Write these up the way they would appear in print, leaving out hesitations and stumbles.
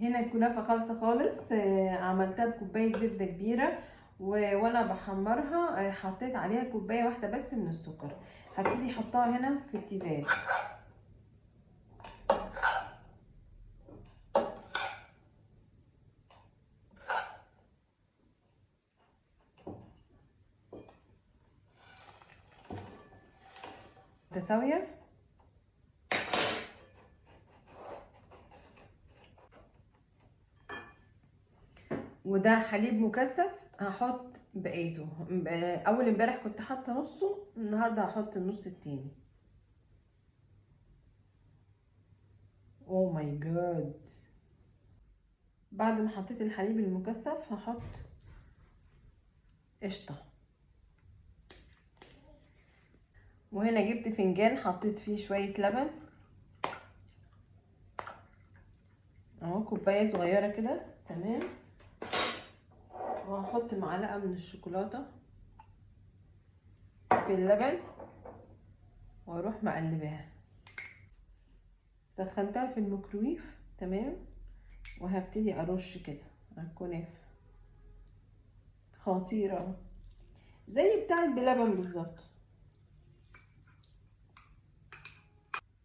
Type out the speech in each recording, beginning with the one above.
هنا الكنافه خالصة خالص، عملتها بكوبايه زبدة كبيرة، وانا بحمرها حطيت عليها كوباية واحدة بس من السكر. هبتدي احطها هنا في التيفال. متساوية. وده حليب مكثف هحط بقيته. اول امبارح كنت حاطه نصه، النهارده هحط النص التاني. oh my God. بعد ما حطيت الحليب المكثف هحط قشطه. وهنا جبت فنجان حطيت فيه شوية لبن اهو، كوباية صغيرة كده، تمام. وهحط معلقه من الشوكولاتة في اللبن واروح مقلباها. سخنتها في الميكرويف، تمام. وهبتدي ارش كده على الكنافه، خطيرة زي بتاعت بلبن بالظبط.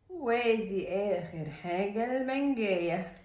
وادي اخر حاجة المانجايه.